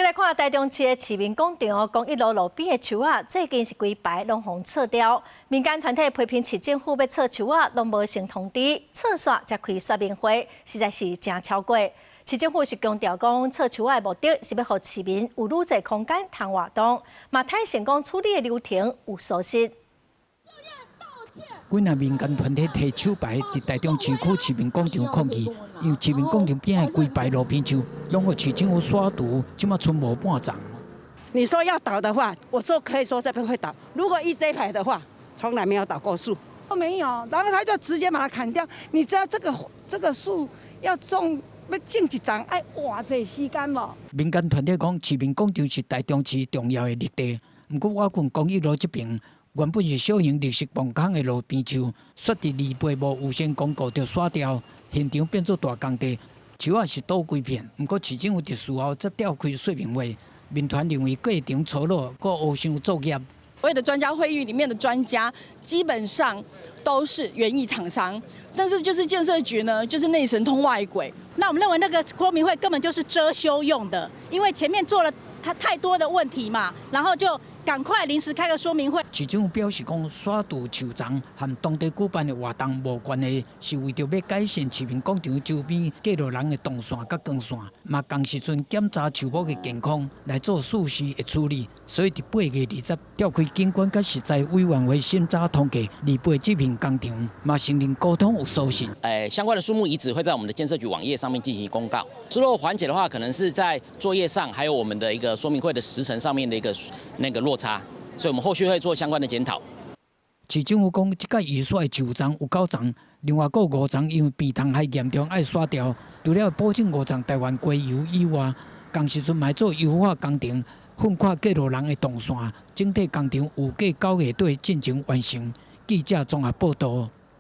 來看台中市的市民廣場公益路路邊的樹仔，最近是規排攏予鋤掉。民間團體批評市政府欲鋤樹仔，攏無先通知，鋤煞才開說明會，實在是誠超過。市政府是強調講，鋤樹仔的目的是欲予市民有愈濟空間通活動，嘛坦承講處理的流程有疏失。幾若民間團體提手牌，佇台中市區市民廣場抗議，因為市民廣場邊的規排路邊樹，攏予市政府徙除，這馬賰無半叢。你說要倒的話，我說可以說這邊會倒。如果一這排的話，從來沒有倒過樹。都沒有，然後他就直接把它砍掉。你知道這個樹要種欲種一叢愛偌濟時間無？民間團體講，市民廣場是台中市重要的綠地，毋過倚近公益路這邊，原本是小型綠色磅空的路邊樹，煞佇2八無預先公告就徙掉，現場變做大工地，樹仔是倒規片。毋過市政府佇事後才召開說明會，民團認為過程粗魯，閣烏箱作業。所謂的專家會議裡面的專家，基本上都是園藝廠商，但是就是建設局呢，就是內神通外鬼。那我們認為那個說明會根本就是遮羞用的，因為前面做了太多的問題嘛，然後就趕快臨時開個說明會。市政府表示講，徙除樹叢和當地舉辦的活動無關係，是為著欲改善市民廣場周邊過路人的動線佮光線，嘛仝時陣檢查樹木的健康來做適時的處理。所以佇8月20召開景觀佮石材委員會審查通過二八這片工程，嘛承認溝通有疏失。誒，相關的樹木移植會在我們的建設局網頁上面進行公告。疏漏緩解的話，可能是在作業上，還有我們的一個說明會的時程上面的一個那個落差，所以我們後續會做相關的檢討。市政府講，這擺移徙的樹叢有九叢，另外閣五叢因為病蟲害嚴重愛徙掉。除了保證五叢台灣瓜油以外，仝時陣嘛做優化工程，擴寬過路人的動線，整體工程預計9月底進前完成。記者綜合報道。